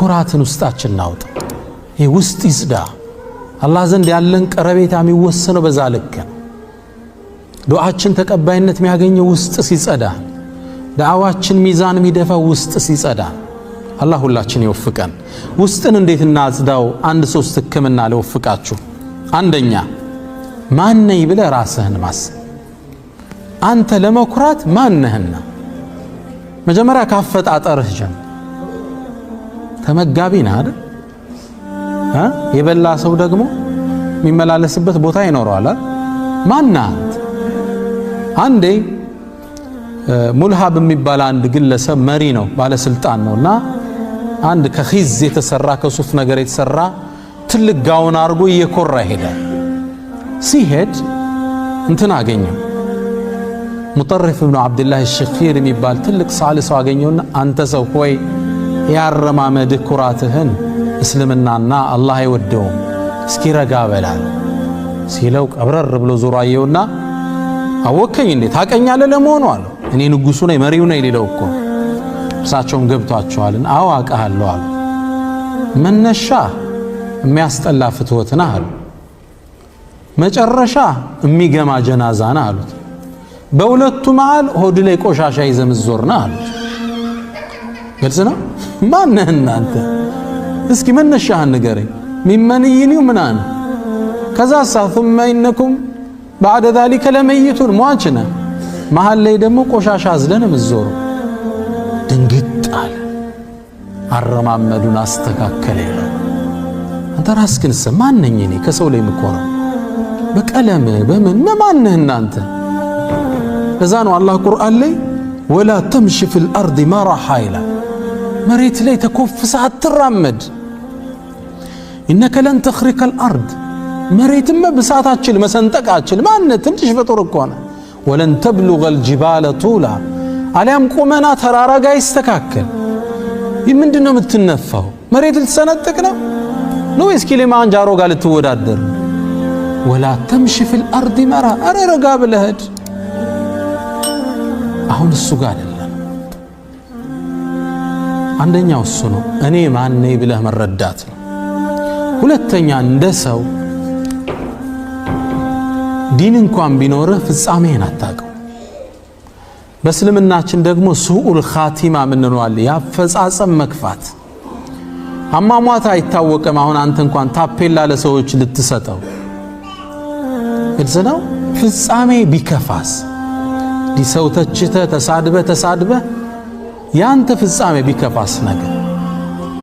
ኩራትን ውስጣችን እናውጣ። ይህ ውስጥ ይጽዳ። አላህ ዘንድ ያለን ቀረቤታ የሚወሰነው በዛ ልክ ነው። ዱዓችን ተቀባይነት የሚያገኘው ውስጥ ሲጸዳ፣ ዳዕዋችን ሚዛን የሚደፋው ውስጥ ሲጸዳ። አላህ ሁላችን ይወፍቀን። ውስጥን እንዴት እናጽዳው? አንድ ሶስት ህክምና ልወፍቃችሁ። አንደኛ፣ ማነኝ ብለህ ራስህን ማሰብ። አንተ ለመኩራት ማነህና? መጀመሪያ ካፈጣጠርህ ጀምር። ተመጋቢ ነህ አይደል? የበላ ሰው ደግሞ የሚመላለስበት ቦታ ይኖረዋል አይደል? ማነህ አንተ? አንዴ ሙልሃብ የሚባል አንድ ግለሰብ መሪ ነው፣ ባለስልጣን ነው። እና አንድ ከኺዝ የተሰራ፣ ከሱፍ ነገር የተሰራ ትልቅ ጋውን አድርጎ እየኮራ ይሄዳል። ሲሄድ እንትን አገኘው፣ ሙጠሪፍ ብኑ ዓብድላህ ሽኺር የሚባል ትልቅ ሳል ሰው አገኘውና፣ አንተ ሰው ሆይ፣ ያረማመድህ ኩራትህን እስልምናና አላህ አይወደውም፣ እስኪ ረጋ በላል ሲለው ቀብረር ብሎ ዞሮ አየውና፣ አወከኝ እንዴ? ታቀኛለህ ለመሆኑ አለው። እኔ ንጉሱ ነኝ፣ መሪው ነኝ ሊለው እኮ። እርሳቸውም ገብቷቸዋልን። አዎ አውቅሃለሁ አሉ። መነሻ የሚያስጠላ ፍትወት ነህ አሉ። መጨረሻ የሚገማ ጀናዛ ነህ አሉት። በሁለቱ መሃል ሆድ ላይ ቆሻሻ ይዘህ ምትዞር ነህ አሉት። ግልጽ ነው። ማነህ እናንተ? እስኪ መነሻህን ንገረኝ። ሚመንይኒው ምናን ከዛ ሳ ثم إنكم بعد ذلك لميتون ሟች ነህ። መሃል ላይ ደግሞ ቆሻሻ አዝለን የምትዞረው። ድንግጥ አለ። አረማመዱን አስተካከለ ይላል። አንተ ራስህን ማን ነኝ እኔ ከሰው ላይ የምኮራው? በቀለም በምን ማነህ እናንተ? ለዛ ነው አላህ ቁርአን ላይ ولا تمش في الأرض مرحا ይላል። መሬት ላይ ተኮፍሰህ አትራመድ። إنك لن تخرق الأرض፣ መሬትም ብሳት አችል፣ መሰንጠቅ አችል። ማነ? ትንሽ ፍጡር እኮ ነህ። ولن تبلغ الجبال طولا፣ አሊያም ቁመና ተራራ ጋር ይስተካከል። ይህ ምንድን ነው የምትነፋው? መሬት ልትሰነጥቅ ነው ነው ወይስ ኪሊማንጃሮ ጋር ልትወዳደር? ولا تمش في الأرض مرحا፣ አረ ረጋ ብለህ ሂድ። አሁን እሱ ጋር አይደለም። አንደኛው እሱ ነው፣ እኔ ማን ነኝ ብለህ መረዳት ነው። ሁለተኛ፣ እንደ ሰው ዲን እንኳን ቢኖርህ ፍጻሜህን አታውቀው። በእስልምናችን ደግሞ سوء الخاتمة ምንለው አለ፣ የአፈጻጸም መክፋት። አሟሟት አይታወቅም። አሁን አንተ እንኳን ታፔላ ለሰዎች ልትሰጠው፣ ግልጽ ነው። ፍጻሜ ቢከፋስ፣ ሰው ተችተ፣ ተሳድበ ተሳድበ ያንተ ፍጻሜ ቢከፋስ ነገር